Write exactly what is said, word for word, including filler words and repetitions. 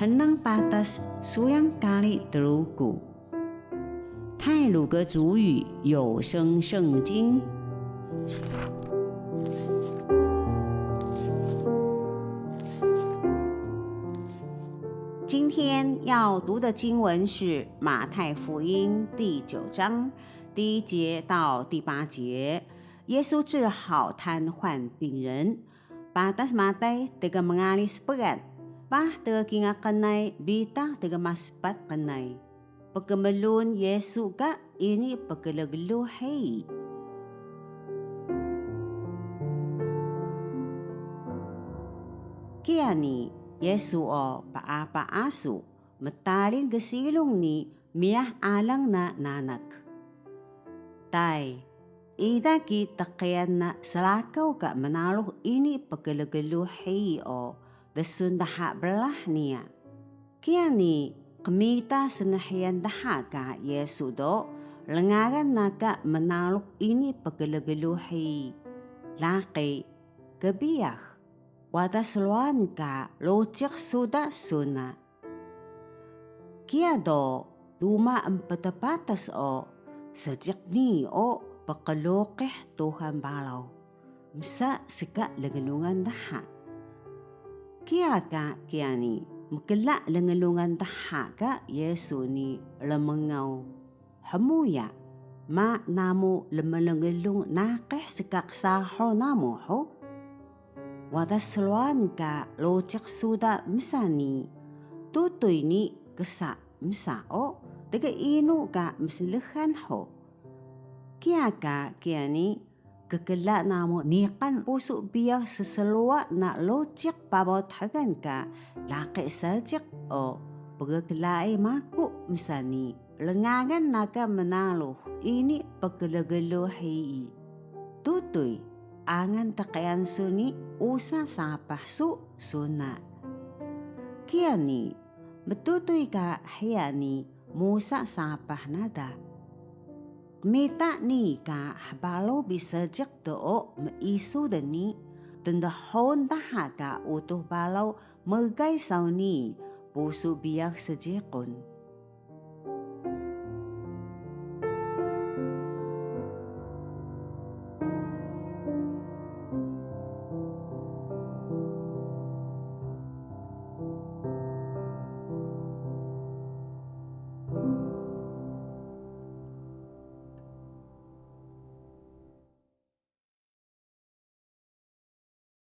Mnang patas suyang kari Truku. 太魯閣族語有聲聖經。今天要讀的經文是馬太福音第九章第一節到第八節。耶穌治好癱瘓病人。 Patas Matay tgmngari spgan, paah tgkingal qnay bitaq tgmaspat qnay. Pkmluun Yisu ka ini pklglug hiyi. Kiya ni Yisu o paapa asu, mtaring gsilung ni miyah alang na nanak. Tay, ida ki tqiyan na srakaw ka mnarux ini pklglug hiyi o dsun dha brah niya. Kiya ni qmita snhiyan dha ka Yisu do rngagan na ka mnarux ini pklglug hiyi. Laqi, kbiyax, wada sruwan ka lociq su da sun na. Kiya do duma emptpatas o seejiq nii o pkluqih Tuxan baraw, msa ska lnglungan dha. Kiya ka kiya ni mkla lnglungan dha ka Yisu ni rmngaw. Hmuya, ma namu lmlnglung naqih ska qsahur namu hug? Wada sruwan ka lociq su da msa ni, tutuy ni ksa msa o, tgeinu ka mslxan hug? Kiya ka kiya ni, kkla namu niqan pusu biyax ssruwa na lociq pabaw dxgal ka laqi seejiq o pgklaay maku msa ni rngagan na ka mnarux ini pklglug hiyi. Tutuy, angan tqiyan su ni usa sapah su sun na. Kiya ni, mtutuy ka hiya ni musa sapah na da. Qmita nii ka hbaraw bi seejiq do o miisu dni, tndhun dha ka Utux Baraw mgay saw nii pusu biyax seejiqun.